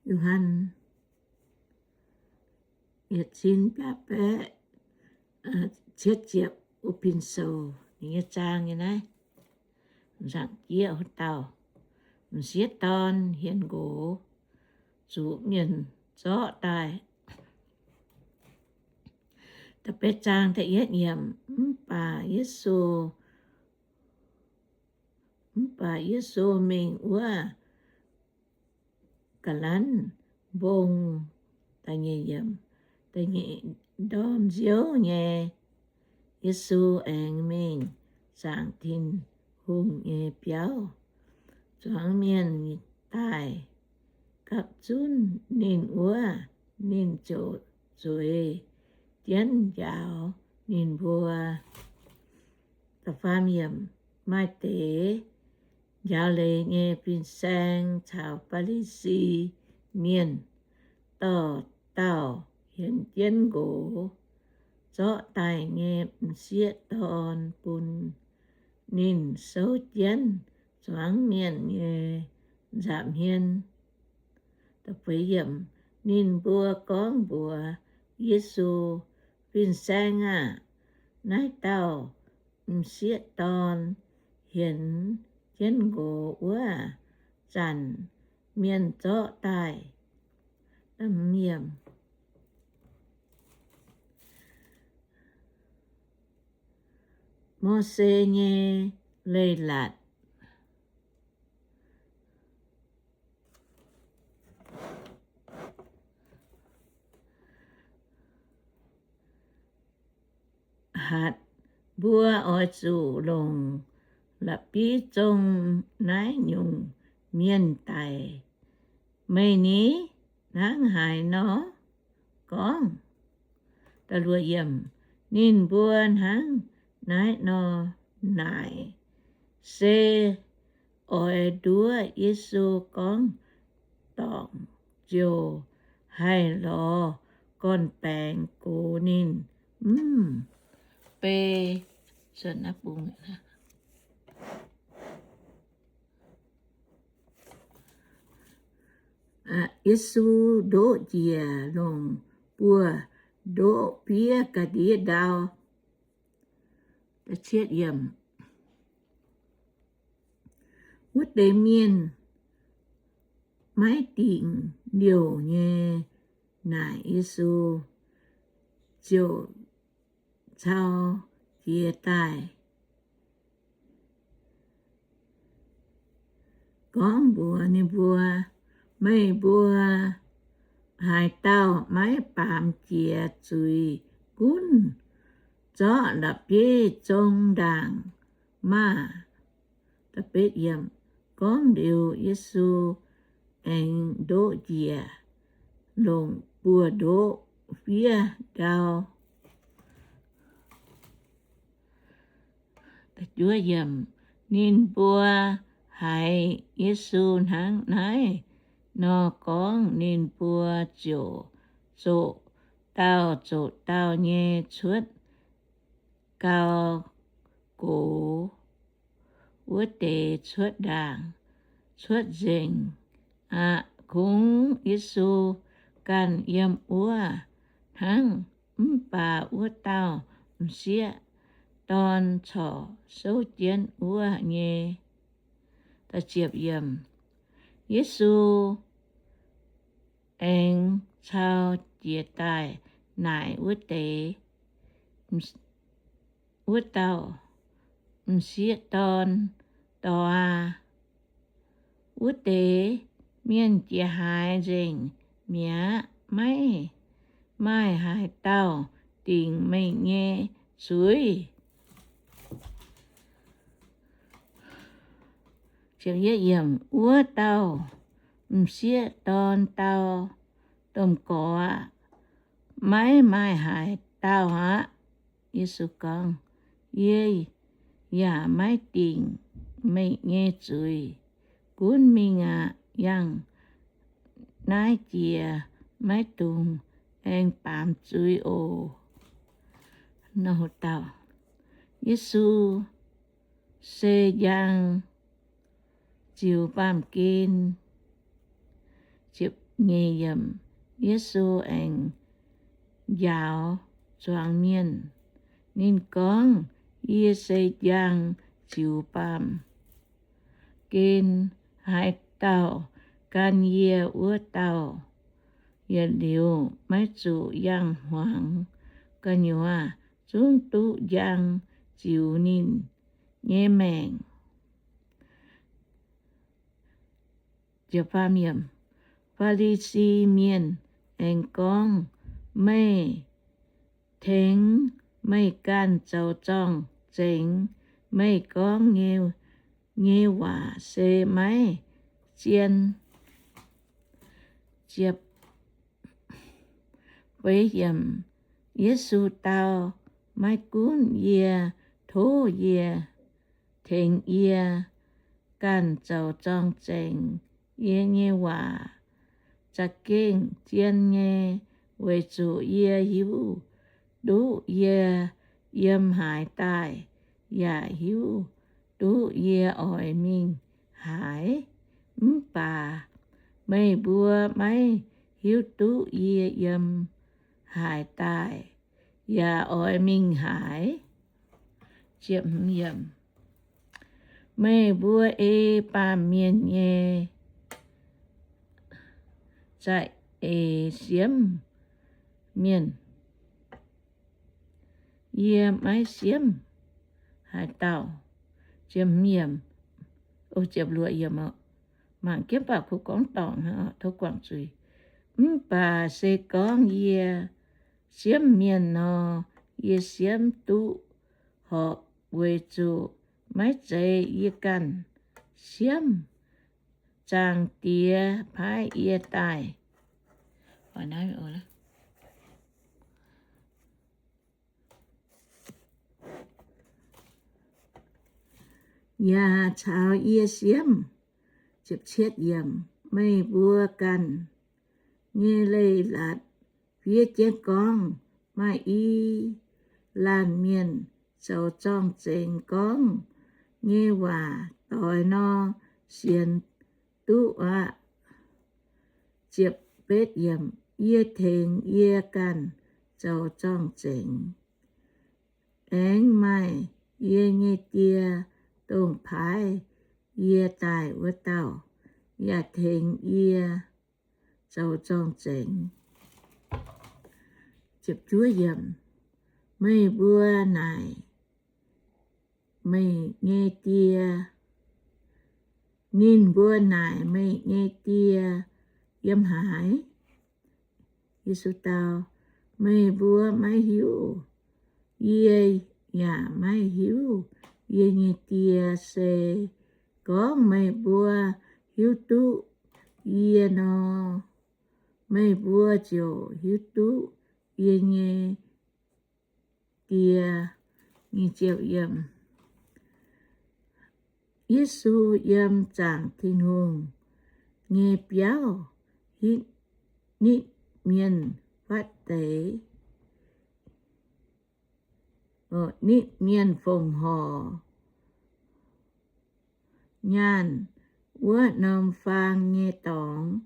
Yo^han yietc cin biaa baeqv cietv ziepc wuov pin sou, ninh nyei zaang nyei naaiv. Nzaangc jieqv wuov dauh m'sieqv dorn hienx nqox, zuqc mienh zorqv daaih. Da'betv zaang da'yietv yiemc, mv baac Yesu, mv baac Yesu mingh wuov ga'lanv mbong. Da'nyeic yiemc, da'nyeic ndorm nziouv nyei, Yesu aengx mingh zaangc Tin-Hungh nyei biauv, zuangx mienh daaih gapv zunv ninh wuov, ninh ziouc zueiz jienv njaaux ninh mbuo. Da'faam yiemc, maaih deix njaaux leiz nyei fin-saeng caux Faa^li^si mienh dorh dauh hienx jienv nqox, zorqv daaih nyei m'sieqv dorn bun ninh souv jienv zuangx mienh nyei nza'hmien. Da'feix yiemc, ninh mbuo gorngv mbuox Yesu, Fin-Saeng aah! Naaiv dauh m'sieqv dorn hienx jienv nqox wuov zanc mienh zorqv daaih. Mose nyei Leiz-Latc. Hatc, mbuo oix zuqc longc la'bieiv zong naaiv nyungc mienh daic. Meih ni hnangv haaix nor gorngv? Ninh mbuo hnangv naaiv nor naaic, se oix nduov Yesu gorngv dorngc ziouc haih lorz gorn-baengx gox ninh mv bei. Yesu ndoqv njiec longc buoz-ndoqv fiev ga'ndiev ndau. Wuov deix mienh maiv dingc liouc nyei naaic Yesu, ziouc cau jiez daaih gorngv mbuox ninh mbuo, Meih mbuo haaix dauh maiv baamz jiex zuiz gunv zorqv la'bieiv zong ndaangc maah! Gorngv liuz, Yesu aengx ndoqv njiec longc buoz-ndoqv fiev ndau. Ninh mbuo haiz Yesu hnangv naaiv nor gorngv, ninh mbuo ziouc zoqc dauh zoqc dauh nyei cuotv gau gox. Wuov deix cuotv ndaangc, cuotv nzengc aqv. Kungx Yesu ganh yiem wuov hnangv. Mv baac wuov dauh m'sieqv dorn corc souv jienv wuov nyei. Yesu aengx cau jiez daaih naaic wuov deix, wuov dauh m'sieqv dorn, Dorh aac, wuov deix mienh jiex haaix nzengc mi'aqv. Maiv maaih haaix dauh dingc meih nyei zuiz. Wuov dauh m'sieqv dorn dau, Domh Gorx aah! Maiv maaih haaix dauh aqv. Yesu gorngv, Yie yaac maiv dingc meih nyei zuiz. Gunv mingh aqv. Yangh naaiv jiex, maiv dungx aengx baamz zuiz oc. Yesu se njang ziux baamh gen. Yesu aengx njaaux zuangx mienh. Ninh gorngv, Yie se njang ziux baamh gen. Haaix dauh gan yie, wuov dauh yietc liuz maiv zuqc yangh hmuangx. Gu'nyuoz zungv duqv njang ziux ninh nyei maengc. Faa^li^si Mienh aengx gorngv, Meih tengx meih ganh zoux zorng-zengx. Meih gorngv nyei waac se maiv zien. Yesu dau, Maiv gunv yie, tov yie, tengx yie ganh zoux zorng-zengx. Yie nyei waac za'gengh zien nyei, weic zuqc yie hiuv duqv yie yiem haaix daaih, yaac hiuv duqv yie oix mingh haaix. Mv baac meih mbuo maiv hiuv duqv yie yiem haaix daaih, yaac oix mingh haaix. Meih mbuo ei baamh mienh nyei za'eix siemv mienh. Yie maiv siemv haaix dauh. Mangc jienv baac kuv gorngv dorngc, tov guangc zuiz. Mv baac se gorngv yie siemv mienh nor, yie siemv duqv horpc, weic zuqc maiv zeiz yie ganh siemv. Zaangc Diex paaiv yie daaih, yaac caux yie siemv. Meih mbuo ganh nyei leiz-latc fiev jienv gorngv, maaih i laanh mienh zoux zorng-zengx gorngv nyei waac doix nor, sienx duqv aqv. Yie tengx yie ganh zoux zorng-zengx, aengx maaih yie nyei Die, dongh paaiv yie daaih wuov dauh, yaac tengx yie zoux zorng-zengx. Meih mbuo naaic meih nyei Die, ninh mbuo naaic meih nyei Die yiem haaix? Yesu dau, Meih mbuo maiv hiuv, yie yaac maiv hiuv yie nyei Die. Se gorngv meih mbuo hiuv duqv yie nor, meih mbuo ziouc hiuv duqv yie nyei Die. Yesu yiem zaangc Tin-Hungh nyei biauv, hitv nitv mienh fatv deix, nitv mienh fongc horc nyaanh wuov norm faang nyei dorngx,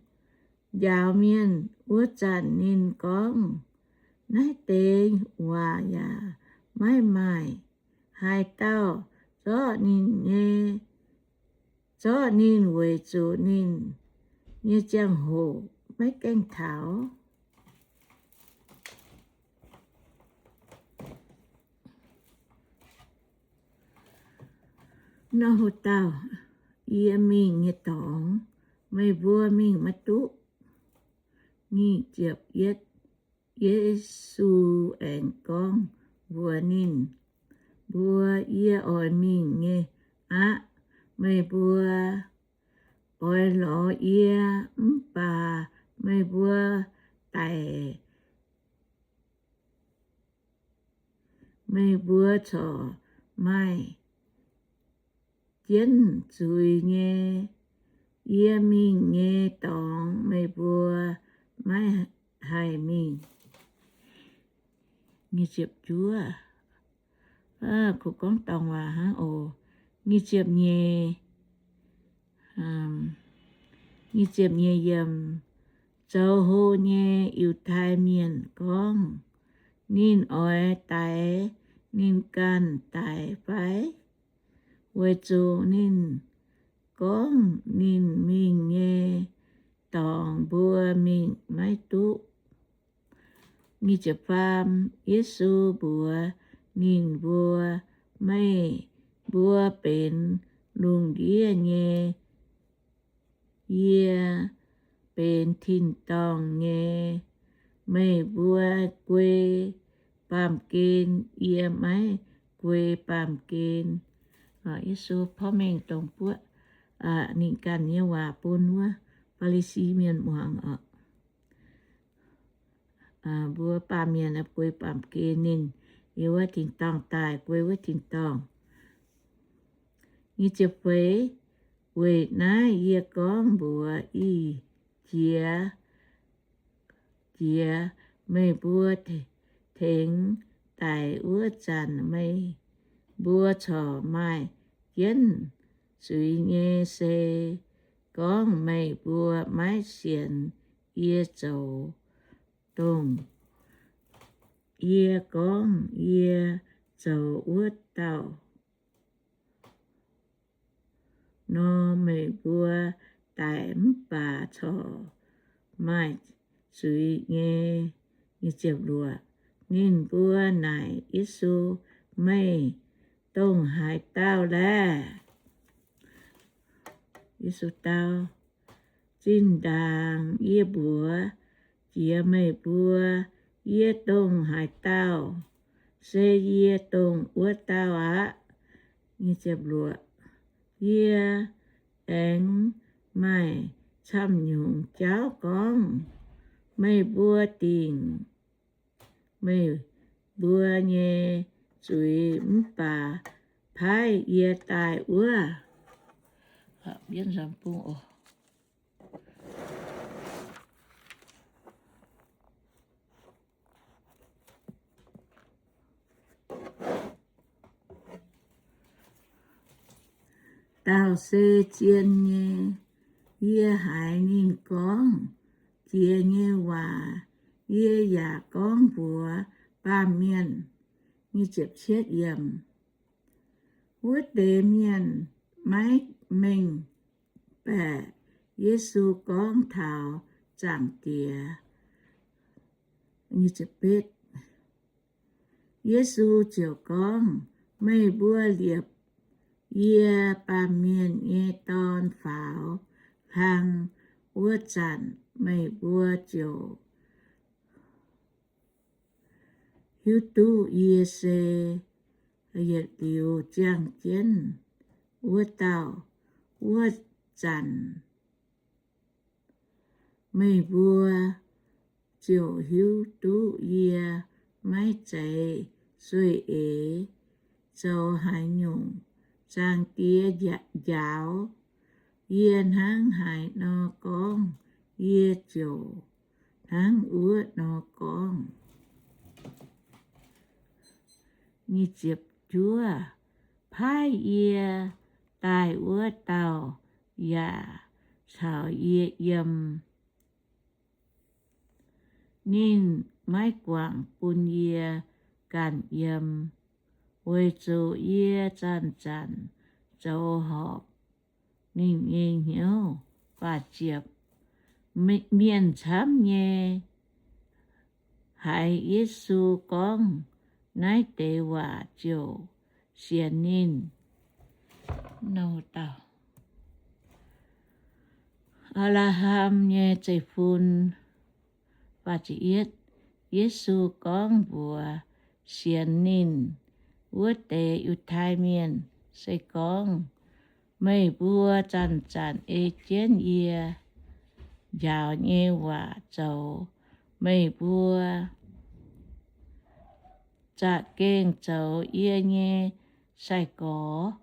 njaaux mienh. Wuov zanc ninh gorngv naaiv deix waac yaac maiv maaih haaix dauh zorqv ninh nyei, zorqv ninh, weic zuqc ninh nyei ziangh hoc maiv gaengh taux. Nor ho dauh, yie mingh nyei dorngx, meih mbuo mingh maiv duqv. Nyic ziepc yietv. Yesu aengx gorngv mbuox ninh mbuo, Yie oix mingh nyei aqv. Meih mbuo oix lorz yie, mv baac meih mbuo daic, meih mbuo corc maaih jienv zuiz nyei. Yie mingh nyei dorngx meih mbuo maiv haih mingh. Kuv gorngv dorngc waac hnangv oc. Nyic ziepc nyeic, nyic ziepc nyeic yiem zoux hlo nyei Yiutai Mienh gorngv, Ninh oix daix ninh ganh daic fai? Weic zuqc ninh gorngv ninh mingh nyei dorngx mbuo mingh maiv duqv. Yesu mbuox ninh mbuo, Meih mbuo benx lungh ndiev nyei, yie benx tin-dorngh nyei. Meih mbuo guei baamh gen, yie maiv guei baamh gen. Yesu porv mengh dongh buoqv ninh ganh nyei waac bun wuov Faa^li^si Mienh muangx oc. Mbuo baamh mienh guei baamh gen, ninh yiem wuov tin-dorngh daaih guei wuov tin-dorngh. Weic naaiv yie gorngv mbuox ih jiex jiex, meih mbuo tengx daic wuov zanc meih mbuo corc maaih jienv zuiz nyei. Se gorngv meih mbuo maiv sienx yie zoux dongh yie gorngv yie zoux wuov dauh nor, meih mbuo daic mv baac corc maaih zuiz nyei. Ninh mbuo naaic Yesu, Meih dongh haaix dauh laeh? Yesu dau, Zinh ndaangc yie mbuox jiex meih mbuo yie dongh haaix dauh. Se yie dongh wuov dauh aqv. Yie aengx maaih camv nyungc jauv gorngv meih mbuo dingc meih mbuo nyei zuiz mv baac paaiv yie daaih wuov. Dauh se zien nyei. Yie haiz ninh gorngv jiex nyei waac, yie yaac gorngv mbuox baamh mienh. Wuov deix mienh maiv mengh baeqc Yesu gorngv taux Zaangc Diex. Yesu ziouc gorngv, Meih mbuo liepc yie, Baamh Mienh nyei Dorn, faaux hlang wuov zanc, meih mbuo ziouc hiuv duqv yie se yietc liuz ziangh jienv wuov dauh. Wuov zanc meih mbuo ziouc hiuv duqv yie maiv zeiz sueih eix zoux haaix nyungc. Zaangc Diex njaaux yie hnangv haaix nor gorngv, yie ziouc hnangv wuov nor gorngv. Paaiv yie daaih wuov dauh yaac caux yie yiem. Ninh maiv guangc bun yie ganh yiem, weic zuqc yie zanc-zanc zoux horpc ninh nyei hnyouv. Mienh camv nyei haiz Yesu gorngv naaiv deix waac ziouc sienx ninh. Apc^laa^ham nyei zeiv-fun. Yesu gorngv mbuox sienx ninh wuov deix Yiutai Mienh, Se gorngv meih mbuo zanc-zanc ei jienv yie njaaux nyei waac zoux, meih mbuo za'gengh zoux yie nyei sai-gorx.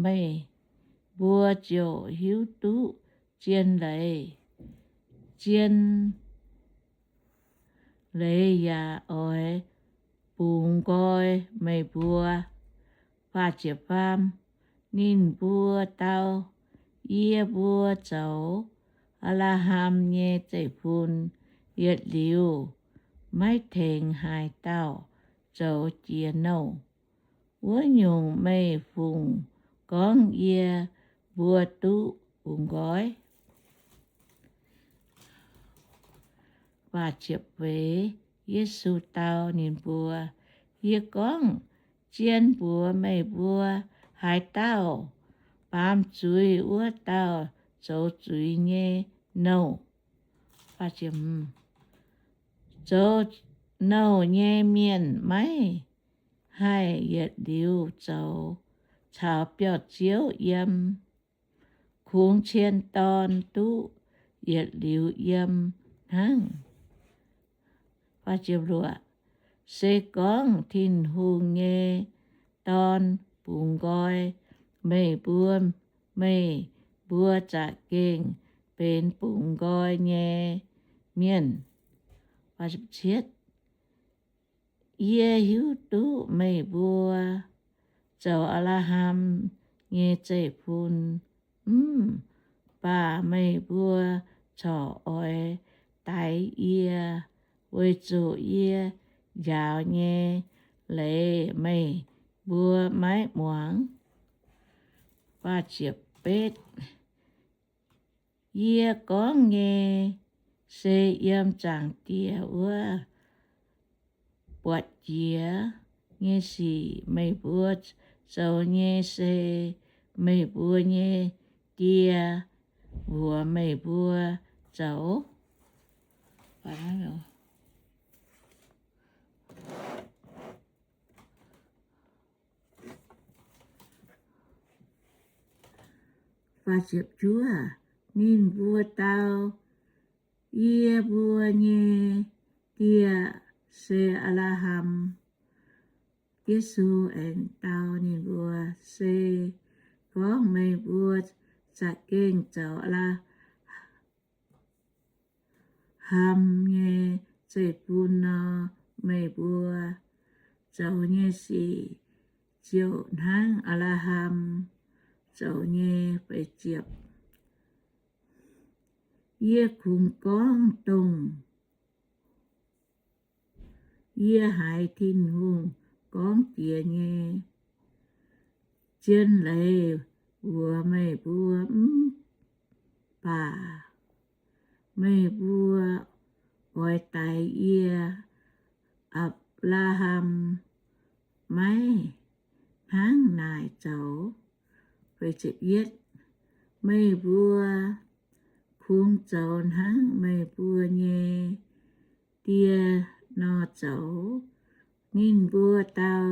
Meih mbuo ziouc hiuv duqv zien leiz. Zien leiz yaac oix bungx nqoi meih mbuo. Ninh mbuo dau, Yie mbuo zoux Apc^laa^ham nyei zeiv-fun, yietc liuz maiv tengx haaix dauh zoux jiex nouh. Wuov nyungc, meih fungc gorngv yie mbuo duqv bungx nqoi? Yesu dau ninh mbuo, Yie gorngv zien mbuox meih mbuo, haaix dauh baamz zuiz wuov dauh zoux zuiz nyei nouh. Zoux nouh nyei mienh maiv haih yietc liuz zoux caux biauv-ziouv yiem. Kungx cien dorn duqv yietc liuz yiem hnangv. Se gorngv Tin-Hungh nyei Dorn bungx nqoi meih mbuo, meih mbuo za'gengh benx bungx nqoi nyei mienh. Yie hiuv duqv meih mbuo zoux Apc^laa^ham nyei zeiv-fun, mv baac meih mbuo corc oix daix yie, weic zuqc yie njaaux nyei leiz meih mbuo maiv muangx. Yie gorngv nyei se yiem Zaangc Diex wuov buatc jiex nyei sic. Meih mbuo zoux nyei se meih mbuo nyei die mbuox meih mbuo zoux. Ninh mbuo dau, Yie mbuo nyei die se Apc^laa^ham. Yesu aengx dau ninh mbuo, Se gorngv meih mbuo za'gengh zoux Apc^laa^ham nyei zeiv-fun nor, meih mbuo zoux nyei sic ziouc hnangv Apc^laa^ham zoux nyei. Yie kungx gorngv dongh yie haiz Tin-Hungh gorngv jiex nyei zien leiz mbuox meih mbuo, mv baac meih mbuo oix daix yie. Apc^laa^ham maiv hnangv naaic zoux. Meih mbuo kungx zoux hnangv meih mbuo nyei die nor zoux. Ninh mbuo dau,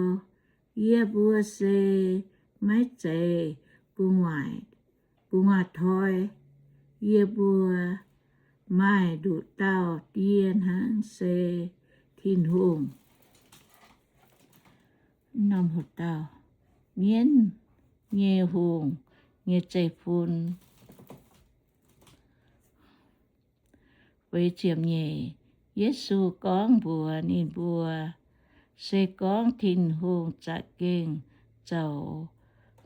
Yie mbuo se maiv zeiz gu'nguaaic toi. Yie mbuo maaih nduqc dauh Die hnangv, se Tin-Hungh, mienv nyei hungh, nyei zeiv-fun. Yesu gorngv mbuox ninh mbuo, Se gorngv Tin-Hungh za'gengh zoux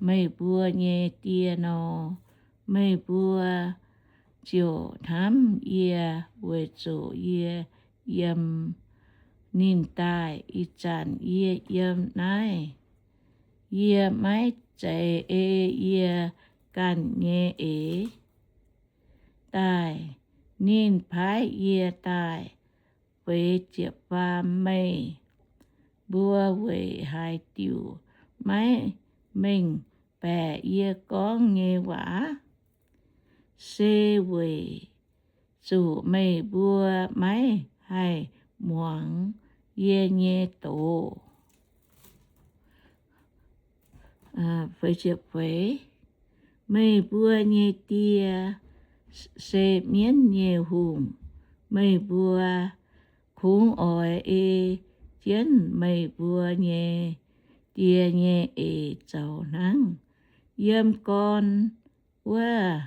meih mbuo nyei Die nor, meih mbuo ziouc hnamv yie, weic zuqc yie yiem ninh daaih. Ih zanc yie yiem naaiv, yie maiv zeiz ei yie ganh nyei eix daaih. Ninh paaiv yie daaih. Meih mbuo weic haaix diuc maiv mengh baeqc yie gorngv nyei waac? Se weic zuqc meih mbuo maiv haih muangx yie nyei doz. Meih mbuo nyei die se mienv nyei hungh. Meih mbuo kungx oix ei jienv meih mbuo nyei die nyei eix zoux hnangv. Yiem gorn wuov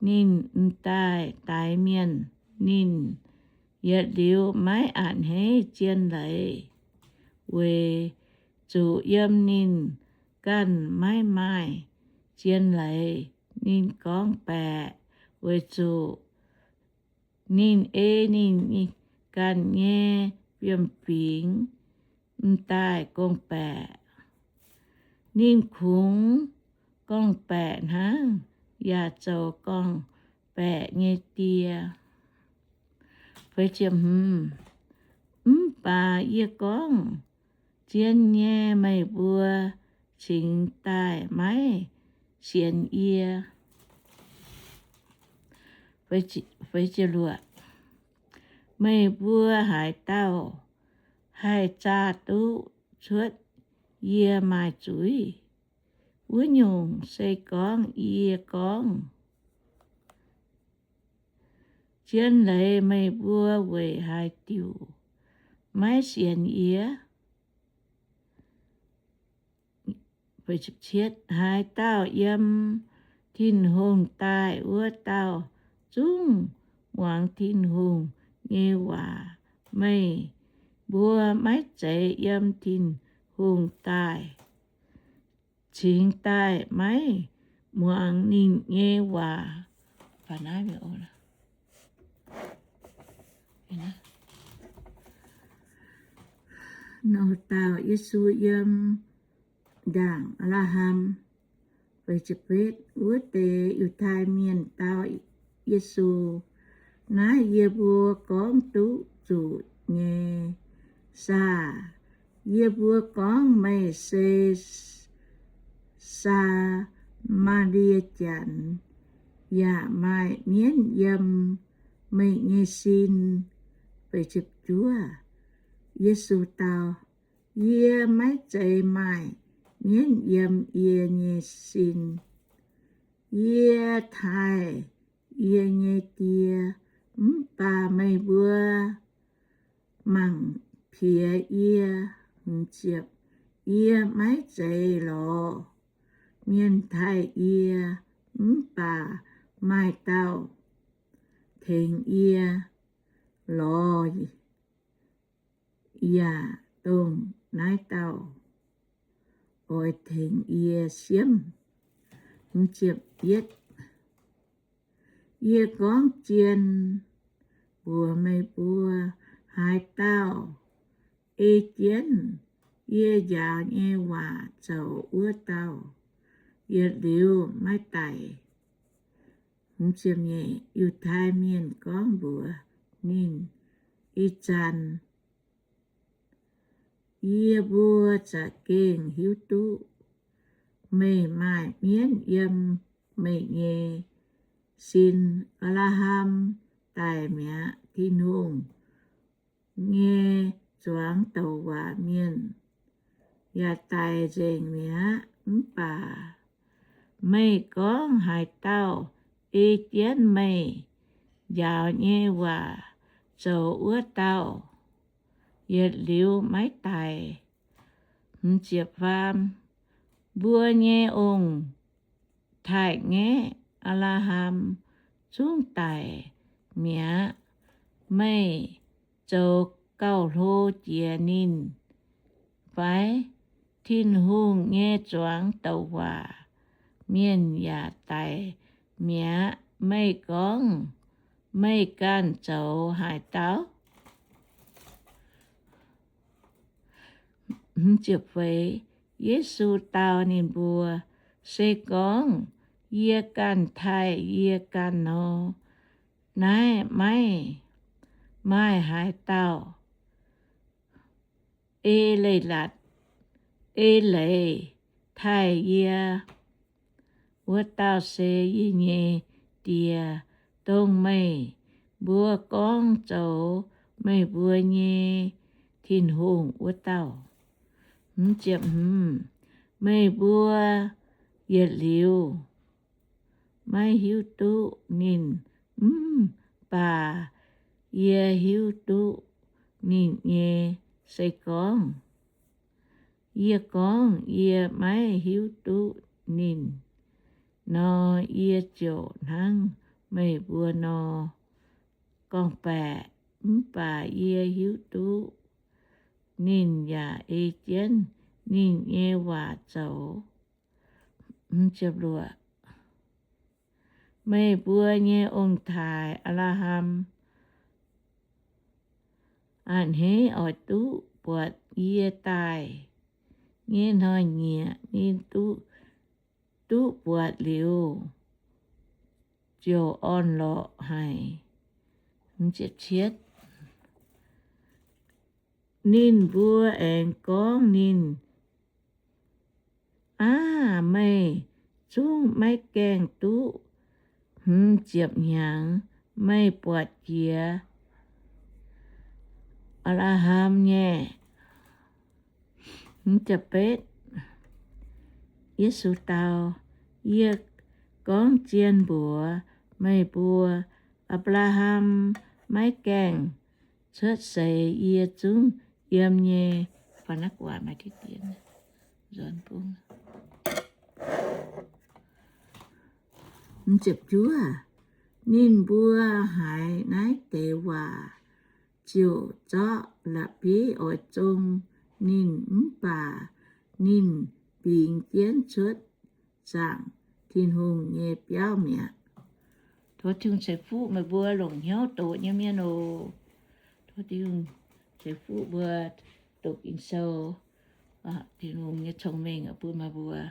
ninh m'daaih daix mienh, ninh yietc liuz maiv a'hneiv zien leiz, weic zuqc yiem ninh ganh maiv maaih zien leiz. Ninh gorngv baeqc weic zuqc ninh ei ninh ganh nyei fiem-fingx m'daaih gorngv-baeqc. Ninh kungx gorngv-baeqc hnangv, yaac zoux gorngv-baeqc nyei die. Mv baac yie gorngv zien nyei, meih mbuo cingx daaih maiv sienx yie. Meih mbuo haaix dauh haih zaah duqv cuotv yie maaih zuiz? Wuov nyungc, se gorngv yie gorngv zien leiz, meih mbuo weic haaix diuc maiv sienx yie? Haaix dauh yiem Tin-Hungh daaih, wuov dauh zungv muangx Tin-Hungh nyei waac. Meih mbuo maiv zeiz yiem Tin-Hungh daaih, cingx daaih maiv muangx ninh nyei waac. Nor dauh Yesu yiem ndaangc Apc^laa^ham. Wuov deix Yiutai Mienh dau Yesu, Naaiv yie mbuo gorngv duqv zuqc nyei saah? Yie mbuo gorngv meih se Saa^maa^lie Janx, yaac maaih mienv yiem meih nyei sin. Yesu dau, Yie maiv zeiz maaih mienv yiem yie nyei sin. Yie taaih yie nyei Die, mv baac meih mbuo mangc piex yie. Yie maiv zeiz lorz mienh taaih yie, mv baac maaih dauh tengx yie lorz, yaac dongh naaiv dauh oix tengx yie siemv. Yie gorngv zien mbuox meih mbuo, haaix dauh ei jienv yie njaaux nyei waac zoux, wuov dauh yietc liuz maiv daic. Yiutai Mienh gorngv mbuox ninh, Ih zanc yie mbuo za'gengh hiuv duqv meih maaih mienv yiem meih nyei sin. Apc^laa^ham daic mi'aqv. Tin-Hungh nyei zuangx douc waac mienh yaac daic nzengc mi'aqv. Mv baac meih gorngv haaix dauh ei jienv meih njaaux nyei waac zoux, wuov dauh yietc liuz maiv daic. Mbuo nyei ong-taaix-ngaeqv, Apc^laa^ham, zungv daic mi'aqv. Meih zoux gauh hlo jiex ninh fai? Tin-Hungh nyei zuangx douc waac mienh yaac daic mi'aqv. Meih gorngv meih ganh zoux haaix dauh? Yesu dau ninh mbuo, Se gorngv yie ganh taaih yie ganh nor, naaiv maiv maaih haaix dauh ei leiz-latc, ei leiz taaih yie. Wuov dauh se yie nyei Die, dongh meih mbuo gorngv zoux meih mbuo nyei Tin-Hungh wuov dauh. Meih mbuo yietc liuz maiv hiuv duqv ninh, mv baac yie hiuv duqv ninh nyei. Se gorngv yie gorngv yie maiv hiuv duqv ninh nor, yie ziouc hnangv meih mbuo nor, gorngv-baeqc. Mv baac yie hiuv duqv ninh yaac ei jienv ninh nyei waac zoux. Meih mbuo nyei ong-taaix, Apc^laa^ham, a'hneiv oix duqv buatc yie daaih nyei hnoi-nyieqc. Ninh duqv, duqv buatc liuz, ziouc orn-lorqc haic. Ninh mbuo aengx gorngv ninh, Aav, meih zungv maiv gaengh duqv hmz ziepc hnyangx, meih buatc jiex Apc^laa^ham nyei. Yesu dau, Yie gorngv zien mbuox meih mbuo, Apc^laa^ham maiv gaengh cuotv seix yie zungv yiem nyei. Ninh mbuo haiz naaiv deix waac ziouc zorqv la'bieiv oix zong ninh, mv baac ninh bingx jienv cuotv zaangc Tin-Hungh nyei biauv mi'aqv. Tov Tin-Hungh ceix fuqv meih mbuo longc hnyouv doqc nyei mienh oc. Tov Tin-Hungh ceix fuqv mbuo doqc Ging-Sou, Tin-Hungh nyei cong-mengh bun meih mbuo.